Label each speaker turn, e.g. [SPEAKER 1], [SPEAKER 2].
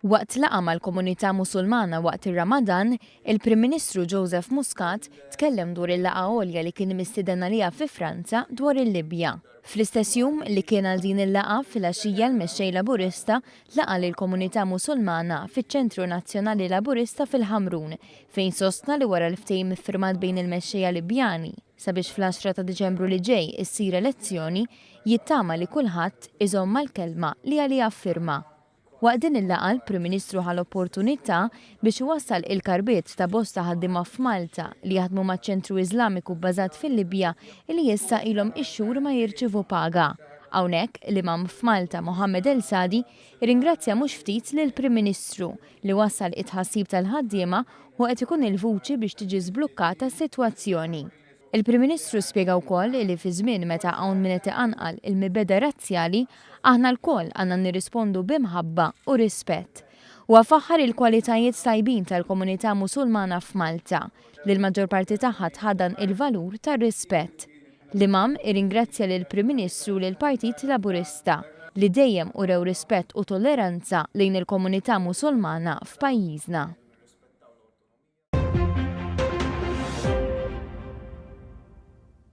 [SPEAKER 1] Waqt laqgħa mal-komunità Musulmana waqt ir-Ramadan, il-Prim Ministru Joseph Muscat tkellem dwar il-laqgħa għolja li kien mistieden għaliha fi Franza dwar il-Libja. Fl-istess jum li kien għal din il-laqgħa, filgħaxija l-Mexxej Laburista laqa' lill-komunità Musulmana fiċ-Ċentru Nazzjonali Laburista fil-Ħamrun fejn sostna li wara l-ftehim iffirmat bejn il-mexxejja Libjani sabiex fl-għaxra ta' Diċembru li ġej issir elezzjoni, jittama li kulħadd iżomm mal-kelma li għaliha ffirma. Waqt din il-laqgħa l-Prim Ministru ħa l-opportunità biex iwassal il-karbiet ta' bosta ħaddiema f'Malta li jaħdmu maċ-Ċentru Iżlamiku bbażat fil-Libja li issa ilhom ix-xhur ma jirċievu paga. Hawnhekk, l-Imam f'Malta Mohammed El Sadi rringrazzja mhux ftit lill-Prim Ministru li wassal it-tħassib tal-ħaddiema u qed ikun il-vuċi biex tiġi żblukkata s-sitwazzjoni. Il-Prim Ministru spjega wkoll li fi żmien meta hawn min qed iqanqal il-mibegħda razzjali, aħna lkoll għandna nirrispondu bi mħabba u rispett. Huwa faħħar il-kwalitajiet tajbin tal-komunità Musulmana f'Malta, li l-maġġor parti tagħha tħaddan il-valur tar-rispett. L-Imam irringrazzja lill-Prim Ministru u lill-Partit Laburista li dejjem urew rispett u tolleranza lejn il-komunità Musulmana f'pajjiżna.